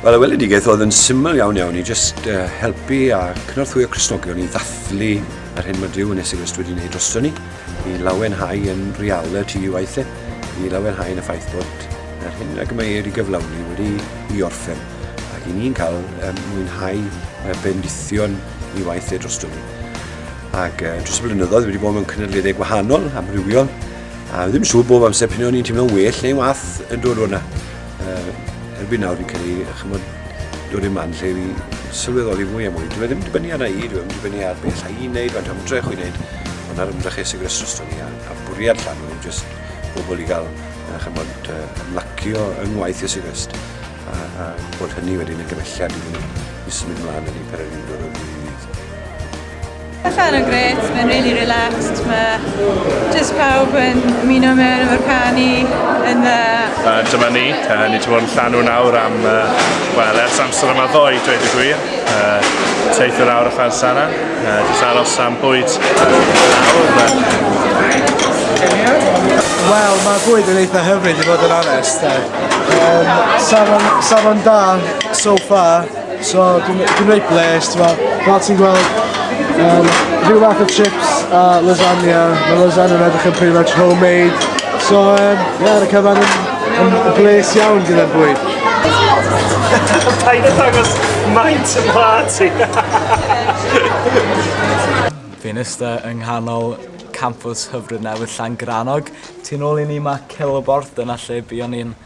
Wel, y weledigaeth oedd yn syml iawn iawn i jyst helpu a cynorthwyo Cristnogion i ddathlu yr hyn mae Duw yn Iesu Grist wedi wneud drosto ni, i lawenhau yn realiti i waith e, i lawenhau yn y ffaith bod yr hyn ag y mae e wedi gyflawni wedi i orffen, ac i ni'n cael mwynhau y bendithion i waith e drosto ni. Ac dros y blynyddoedd wedi bod mewn cynadleddau gwahanol, amrywiol, a ddim siŵr bob amser p'un o'n i'n teimlo'n well neu'n wath yn dod o'na. Erbyn nawr fi'n credu, chymod, dod i'r man lle fi sylweddoli fwy a mwy. Dwi e ddim yn dibynnu arna i, dwi e ddim yn dibynnu ar beth alla i wneud, faint o ymdrech wy'n wneud, ond ar ymdrech Iesu Grist drosto ni, a bwriad llanw yw jyst bobl i gael, chymod, ymlacio yng ngwaith Iesu Grist, a bod hynny wedyn yn gymelliad iddyn nhw i symud ymlaen yn eu pererindod o ddydd i ddydd. Mae llan yn grêt, mae'n really relaxed, mae just pawb yn ymuno mewn efo'r canu yn dda. Dyma ni, ni wedi bod yn llanw nawr am, wel, ers amser yma ddoe, dweud y gwir. Teithio lawr y Llansannan, jyst aros am bwyd nawr. Wel, mae bwyd yn eitha hyfryd i fod yn onest. Safon, safon da so far. So dwi'n dwi reit bles, ti'n fel ti'n gweld, rhyw fath o chips a lasagna, mae lasagna yn edrych yn pretty much homemade. So, yeah, ar y cyfan yn bles iawn gyda'r bwyd. Paid â dangos maint y mlad ti. Fi'n ista yng nghanol campws hyfryd newydd Llangrannog. Tu nôl i ni mae Ciloborth, dyna lle buon ni'n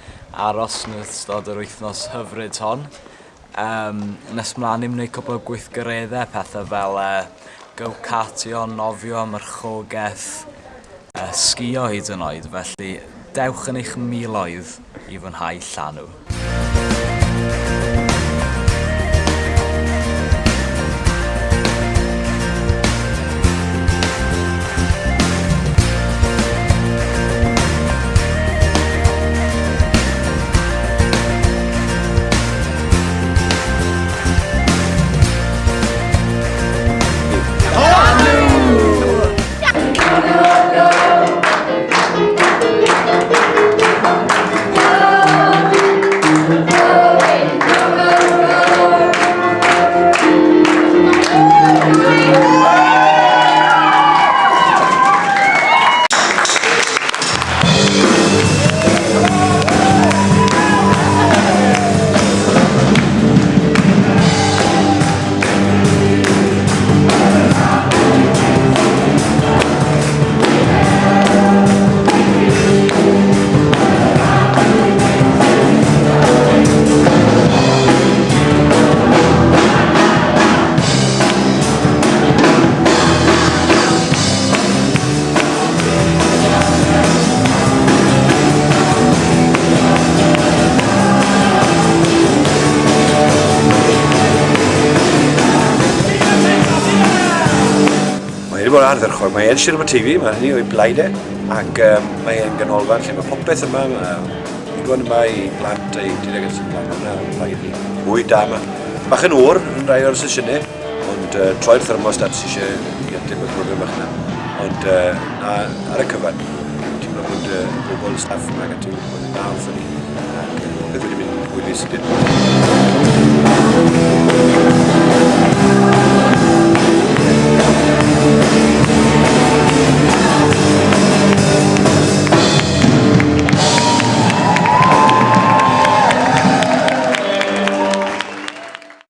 aros yn ystod yr wythnos hyfryd hon. Yym, nes mlaen ni'n wneud cwpl o gweithgareddau, pethau fel go-kartio, nofio, marchogaeth, sgïo hyd yn oed, felly dewch yn eich miloedd i fwynhau llanw. Mae wedi bod yn ardderchog. Mae e'n Sir Aberteifi, mae hynny o'i blaid e, ac mae e'n ganolfan lle mae popeth yma, mae digon yma i blant a ieuenctid ac yn blaen, mae hwnna'n blaid ni. Bwyd da yma. Bach yn oer yn rhai o'r sesiynau, ond troi'r thermostat sy eisiau i ateb y broblem bach yna. Ond na, ar y cyfan, dwi'n teimlo bod y bobl, y staff yma ac ati wedi bod yn dda wrthon ni, ac popeth wedi mynd yn hwylus ydyn.